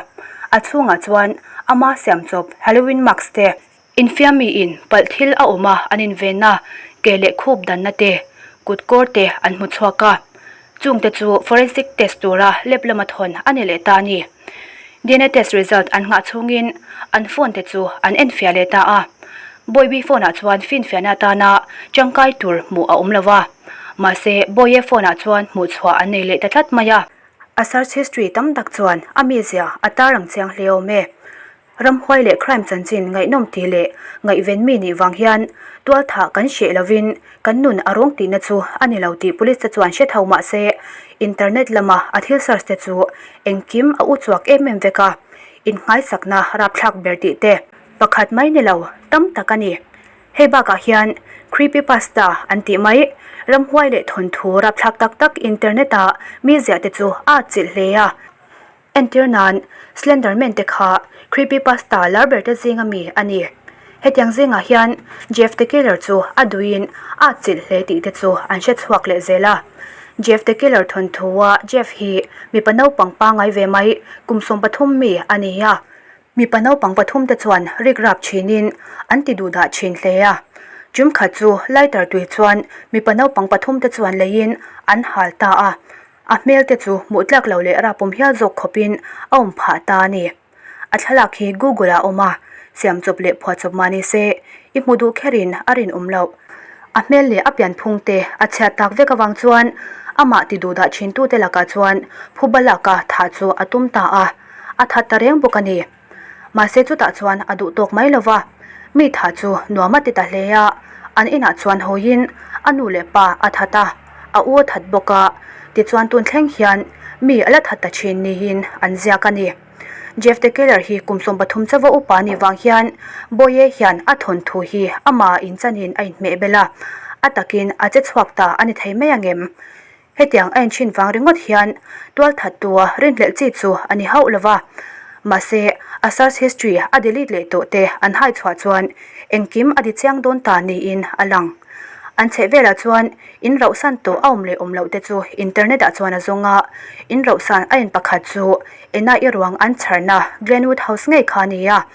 A chhungah chuan ama siam chawp Halloween mask te, infiam miin palh thil a awm a an invenna ke leh khup danna te, kut kawr te an hmu chhuak a. Chungte chu forensic test tura lab lama thawn a ni leh ta a ni. Dna test result an nghah chhungin an phone te chu an enfiah leh ta a. Bawibi phone ah chuan finfiahna atana tangkai tur hmuh a awm lo va. Mahse, Bawihe phone ah chuan hmuh chhuah an nei leh ta tlat mai a. A search history tam tak chuan a mizia a tarlang chiang hle awm e. Ramhuai leh crime chanchin ngaihnawm tih leh ngaihven mi nih vang hian tualthah kan hreh lovin kan nun a rawng tihna chu a ni lo tih police te chuan hre tho mah se internet lama a thil search te chu engkim a u chuak em em vek a, innghaisakna rapthlak ber tih te pakhat mai ni lo tam tak a ni. Hei bakah hian creepypasta an tih mai ramhuai leh thawnthu rapthlak tak tak internet ah mi ziah te chu a atchilh hle a. Entir nan, Slenderman te kha creepypasta lar ber te zinga mi a ni. Hetiang zingah hian Jeff the Killer chu a duhin a atchilh hle tih te chu an hre chhuak leh zel a. Jeff the Killer thawnthua Jeff hi mipa naupang pangngai ve mai kum 13 mi a ni a. Mipa naupang pathum te chuan rik rap thinin an ti duh dah thin hle a. Tum khat chu lighter tui chuan mipa naupang pathum te chuan leiin an hal ta a. A hmel te chu hmuh tlak lo leh rapawm hial zawk khawpin a awm phah ta a ni. A thlalak hi Google ah a awm a, siam chawp leh phuah chawp mah ni se, i hmu duh kherin a rinawm loh. A hmel leh a pianphung te a chhiat tak vek avang chuan amah ti duh dah thin tute lakah chuan phuba laka thah chu a tum ta a, a that ta reng bawk a ni. Mahse chutah chuan a duh tawk mai lo va, mi thah chu nuam a ti ta hle a, an inah chuan hawiin a nu leh pa a that a, a u a that bawk a, tichuan tun thleng hian mi a la that ta thin niin an ziak a ni. Jeff the Killer hi kum 13 chauva upa a nih vang hian Boye hian a thawnthu hi amah inchanin a inhmeh bel a, a takin a che chhuak ta a ni thei mai angem? Hetiang a enchhin vang ringawt hian tualthattua rinhlelh chi chu a ni hauh lo va. Mahse, a search history a delete leh tawh te an hai chhuah chuan engkim a di chiang dawn ta niin a lang. An chheh velah chuan in rauhsan tawh a awm leh awm loh te chu internet ah chuan a zawng a, in rauhsan a en pakhat chu Ena i ruang an chharna Glenwood House ngei kha a ni a.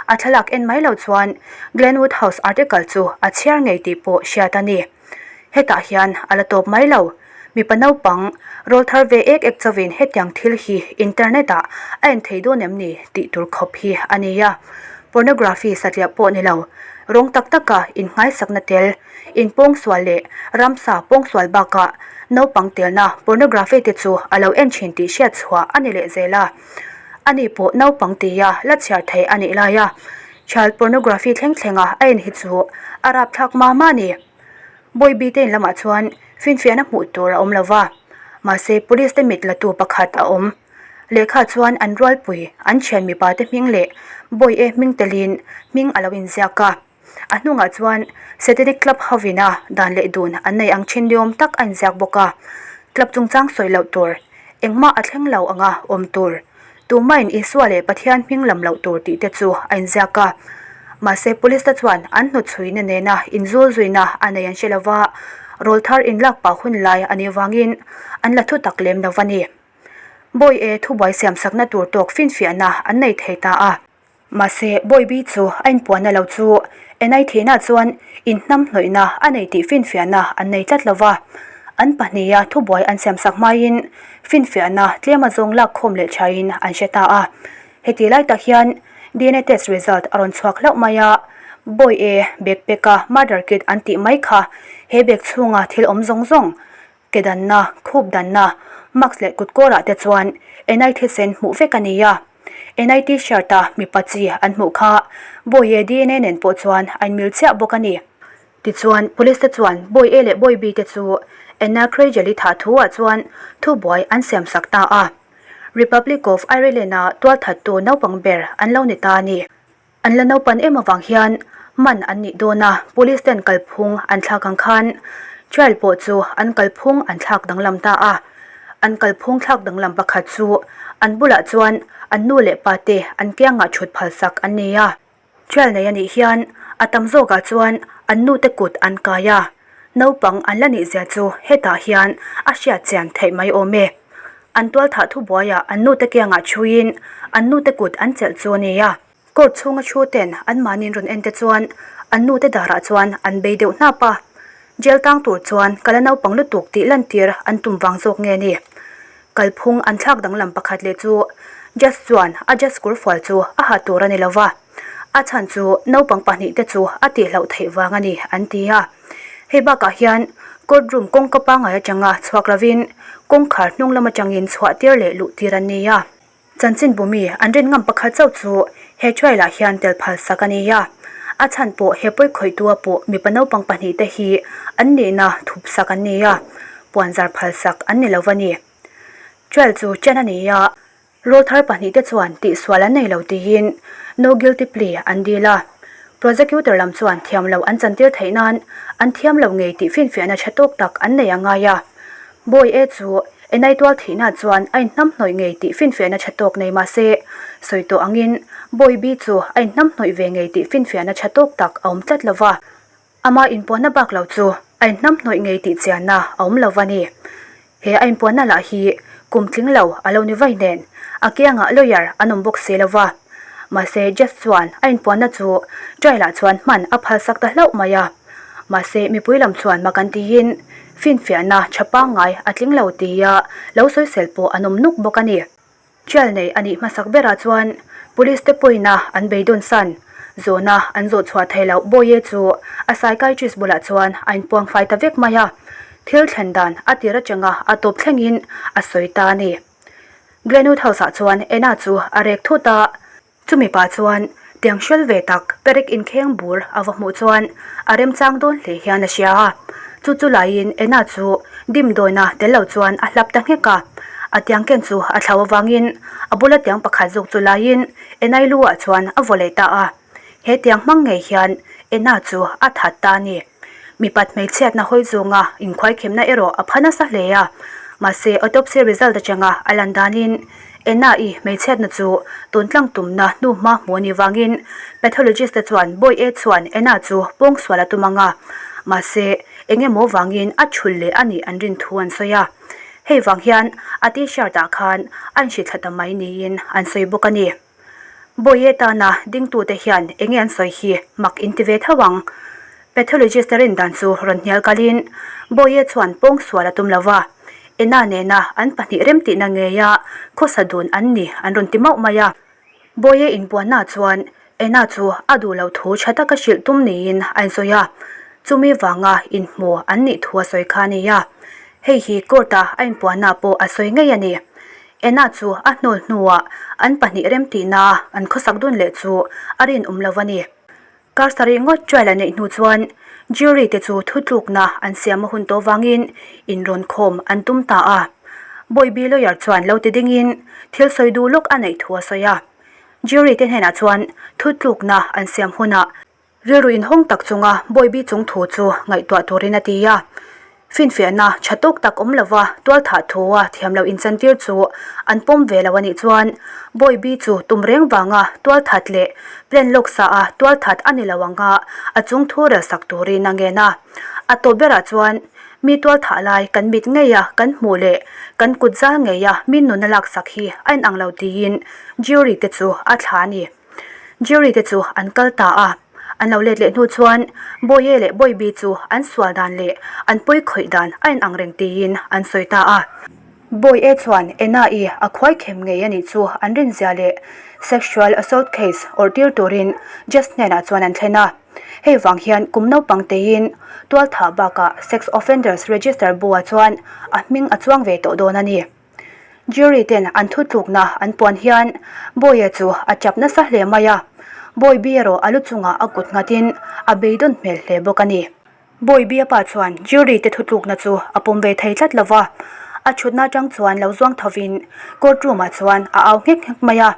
A thlalak en mai lo chuan Glenwood House article chu a chhiar ngei tih pawh hriat a ni. Hetah hian a la tawp mai lo. Mipa naupang rawl thar ve ek ek chauhin hetiang thil hi internet ah a en thei dawn em ni tih tur khawp hi a ni a. Pornography satliah pawh ni lo, rawng tak taka innghaisakna tel, inpawngsual leh ramsa pawngsual bakah naupang telna pornography te chu a lo en thin tih hriat chhuah a ni leh zel a. Ani pawh naupang tia la chhiar theih a nih lai a. Child pornography thleng thlenga a en hi chu a rapthlak mah mah a ni. Bawibi te in lamah chuan finfiahna hmuh tur a awm lo va, mahse police te mit latu pakhat a awm. Lehkha chuan an rualpui an thian mipa te hming leh Bawi e hming telin hming a lo inziak a. A hnungah chuan Satanic Club hovina dan leh dun an nei ang thin ni awm tak a inziak bawk a. Club chungchang sawi loh tur engmah a thleng lo anga awm tur. Tumain Isua leh Pathian hming lam loh tur tih te chu a inziak a. Mahse police te chuan an hnutchhuina nena inzul zuina a nei an hre lo va, rawl thar inlak pah hun lai a nih vangin an la thu tak lem lo va ni. Bawi e thubuai siamsakna tur tawk finfiahna an nei thei ta a. Mahse, Bawibi chu a inpuanna lo chu NI thihna chuan inhnamhnawihna a nei tih finfiahna an nei tlat lo va. An pahniha thubuai an siamsak hmaiin finfiahna tlem a zawng lakkhawm leh thain an hre ta a. Heti lai tak hian dna test result a rawn chhuak hlauh mai a, Bawi e bag pack-a murder kit an tih mai kha he bag chhunga thil awm zawng zawng Ke danna, khup danna, mask leh kutkawrah te chuan NI thisen hmuh vek a ni a. NI T-shirt a mipa chi an hmuh kha Bawi-e dna nen pawh chuan a inmil chiah bawk a ni. Tichuan, Police te chuan Bawi-e leh Bawi-B te chu Anna Krejeli thah thu ah chuan thubuai an siamsak ta a. Republic of Ireland-a tualthattu naupang ber an lo ni ta a ni. An la naupan em avang hian man an nih dawn a, police ten kalphung an thlak ang khan trial pawh chu an kalphung an thlak danglam ta a. An kalphung thlak danglam pakhat chu an bulah chuan an nu leh pa te an kiangah thut phalsak an ni a. Trial nei a nih hian a tam zawkah chuan an nute kut an kai a, naupang an la nih zia chu hetah hian a hriat chian theih mai awm e. An tualthah thubuaiah an nute kiangah thuin an nute kut an chelh chu a ni a. Court chhunga thu ten anmahniin rawn en te chuan an nute darah chuan an bei deuh hnap a, jail tang tur chuan ka la naupang lutuk tih lantir an tum vang zawk nge ni? Kalphung an thlak danglam pakhat leh chu Judge chuan a judge kurfual chu a ha tur a ni lo va, a chhan chu naupang pahnihte chu a tihloh theih vang a ni an ti a. Hei bakah hian court room kawngka pangngai atanga chhuak lovin kawngkhar hnung lam atangin chhuah tir leh luh tir an ni a. Chanchin bumi an rin ngam pakhat chauh chu he trial ah hian tel phal sak a ni a. A chhan pawh he pawi khawihtua pawh mipa naupang pahnihte hi an nihna thup sak an ni a, puanzar phal sak an ni lo va ni. Trial chu chen a ni a, rawlthar pahnihte chuan tihsual an nei lo tiin no guilty plea an dil a. Prosecutor lam chuan thiam lo an chantir theih nan an thiam lo ngei tih finfiahna tha tawk tak an nei a ngai a. Bawi e chu Enai tual thihna chuan a inhnamhnawih ngei tih finfiahna tha tawk nei mah se, sawi tawh angin Bawi bi chu a inhnamhnawih ve ngei tih finfiahna tha tawk tak a awm tlat lo va. Ama inpuanna bak lo chu a inhnamhnawih ngei tih chianna a awm lo va ni. He a inpuanna lah hi kum tling lo a lo ni vai nen a kiangah lawyer an awm bawk si lo va. Mahse Judge chuan a inpuanna chu trial ah chuan hman a phalsak ta hlauh mai a. Mahse mipui lam chuan mak an tiin finfiahna tha pangngai a tling lo tia lo sawisel pawh an awm nuk bawk a ni. Trial nei a nih hmasak berah chuan police te pawina an beidawn san. Zawhna an zawh chhuah thei loh Bawihe chu a psychiatrist bulah chuan a inpuang fai ta vek mai a. Thil thlen dan a tir atanga a tawp thlengin a sawi ta a ni. Glenwood House-ah chuan Anna chu a rek thut a. Chumi pah chuan tiang hrel ve tak perek inkheng bur a va hmuh chuan a remchang dawn hle hian a hria a. Chu chu laiin Anna chu dimdawina tel lo chuan a hlap ta nghek a. A tiang ken chu a thlau avangin a bula tiang pakhat zawk chu laiin Anna-i lu ah chuan a vaw leh ta a. He tiang hmang ngei hian Anna chu a that ta a ni. Mipat hmeichhiatna hawi zawnga inkhuaikhemna erawh a pha nasa hle a. Mahse autopsy result atanga a lan danin Anna-i hmeichhiatna chu tun tlang tumna hnu hma hmuh a nih vangin pathologist te chuan Bawi E chuan Anna chu pawngsual a tum ang a, mahse eng emaw vangin a thul leh a nih an rin thu an sawi a. Hei vang hian a t-shirt ah khan a inhrithla ta mai niin an sawi bawk a ni. Bawihe tana dingtute hian enge an sawi hi mak in ti ve tho ang. Pathologist a rin dan chu rawn hnial kalin Bawihe chuan pawngsual a tum lo va, Ena nena an pahnih remtihna ngeia khawsa dun an ni an rawn ti mauh mai a. Bawihe inpuanna chuan Ena chu a duh loh thu tha taka hrilh tum niin a insawi a, chumi vanga inhmu an nih thu a sawi kha a ni a. Hei hi court-a a inpuanna pawh a sawi ngei a ni. Ena chu a hnawl hnuah an pahnih remtihna an khawsak dun leh chu a rinawm lo a ni. Kar sarih ngawt trial a neih hnu chuan jury te chu thutlukna an siam a hun tawh vangin inrawn khawm an tum ta a. Bawibi lawyer chuan lo ti dingin thil sawi duh lawk a neih thu a sawi a. Jury te hnenah chuan thutlukna an siam hunah Rilru inhawng tak chunga Bawibi chung thu chu ngaihtuah turin a ti a. Finfiahna tha tawk tak awm lova tualthah thua thiam loh inchantir chu an pawm ve lo a nih chuan Bawibi chu tum reng vanga tualthat leh plan lawk sa a tualthat a ni lo ang a, a chung thu rel sak turin a ngen a. A tawp berah chuan mi tualthah lai kan mit ngeia kan hmuh leh kan kut zal ngeia mi nuna laksak hi a inang lo tiin jury te chu a thla a ni. Jury te chu an kal ta a, an lo let leh hnu chuan Bawihe leh Bawibi chu an sual dan leh an pawi khawih dan a inang reng tiin an sawi ta a. Bawihe chuan Ena-i a khuai khem ngei a nih chu an rinzia leh sexual assault case awrh tir turin judge hnenah chuan an thlen a. Hei vang hian kum naupang teiin tualthah bakah sex offenders register bu-ah chuan a hming a chuang ve tawh dawn a ni. Jury ten an thutlukna an puan hian Bawiha chu a chap nasa hle mai a, Bawibi erawh a lu chungah a kut nghatin a beidawn hmel hle bawk a ni. Bawibi a pa chuan jury te thutlukna chu a pawm ve thei tlat lo va, a thutna atang chuan lo zuang thovin court room ah chuan a au nghek nghek mai a,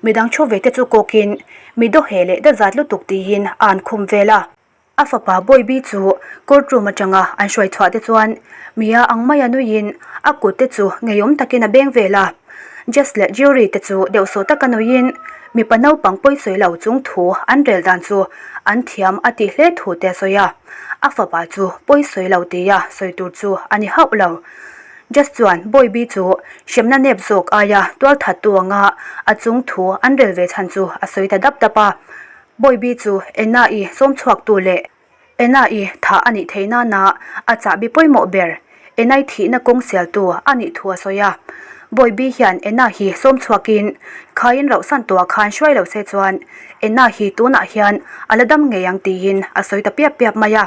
midang thu ve te chu kawkin mi dawheh leh dazat lutuk tiin a an khum vel a. A fapa Bawibi chu court room atanga an hruai chhuah te chuan Mia ang maia nuiin a kut te chu ngeiawm takin a beng vel a. Jess leh Jury te chu deuhsawh taka nuiin mipa naupang pawisawi lo chung thu an rel dan chu an thiam a tih hle thu te a sawi a. A fapa chu pawisawi lo tia sawi tur chu a ni hauh lo. Jess chuan Bawibi chu hremna nep zawk aia tualthattu anga a chung thu an rel ve chhan chu a sawi ta dap dap a. Bawibi chu Enna-i sawm chhuaktu leh Enna-i thah a nih theih nana a chahbi pawimawh ber Enna-i thihna kawng sialtu a nih thu a sawi a. Bawibi hian Enna hi sawm chhuakin khaiin rauhsan tuah khan hruai lo se chuan Enna hi tunah hian a la dam ngei ang tiin a sawi ta piap piap mai a.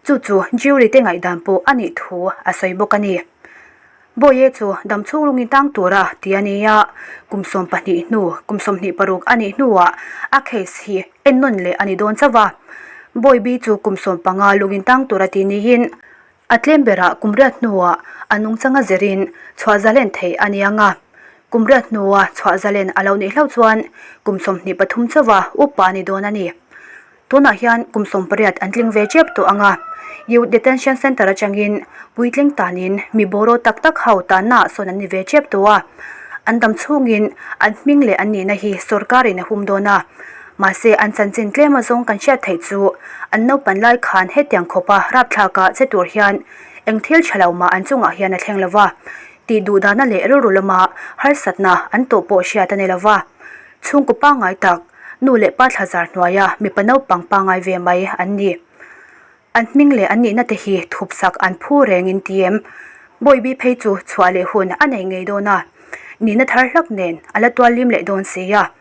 Chu chu jury te ngaihdan pawh a nih thu a sawi bawk a ni. Bawihe chu dam chhung lungin tang tura ti a ni a, kum 12 hnu, kum 26 a nih hnuah a case hi ennawn leh a ni dawn chauh a. Bawibi chu kum 15 lungin tang tura ti niin a tlem berah kum riat hnuah a nungchanga zirin chhuah zalen theih a ni ang a. Kum riat hnua chhuah zalen a lo nih hlauh chuan kum 23 chauha upa a ni dawn a ni. Tunah hian kum 18 an tling ve tep tawh ang a, Youth Detention Centre atangin puitling tanin mi bawraw tak tak ho tannaah sawn an ni ve tep tawh a. An dam chhungin an hming leh an nihna hi sorkarin a hum dawn a. Mahse an chanchin tlem azawng kan hriat theih chu an naupan lai khan hetiang khawpa rapthlaka che tur hian eng thil tha lo mah an chungah hian a thleng lo va, tih duhdahna leh rilru lama harsatna an tawh pawh hriat a ni lo va. Chhungkaw pangngai tak, nu leh pa thlazar hnuaia mipa naupang pangngai ve mai an ni. An hming leh an nihna te hi thupsak an phu rengin ti em? Bawibi phei chu chhuah leh hun a nei ngei dawn a, nihna thar hlak nen a la tual lim leh dawn si a.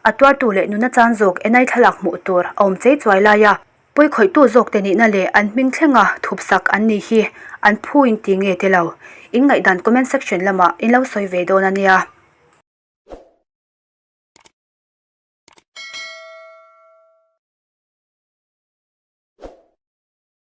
A tuartu leh nuna chan zawk enai thlalak hmuh tur a awm chei chuai lai a. Pawikhawihtu zawkte nihna leh an hming thlenga thupsak an nih hi an phu in ti nge ti lo? In ngaihdan comment section lamah in lo sawi ve dawn a nia.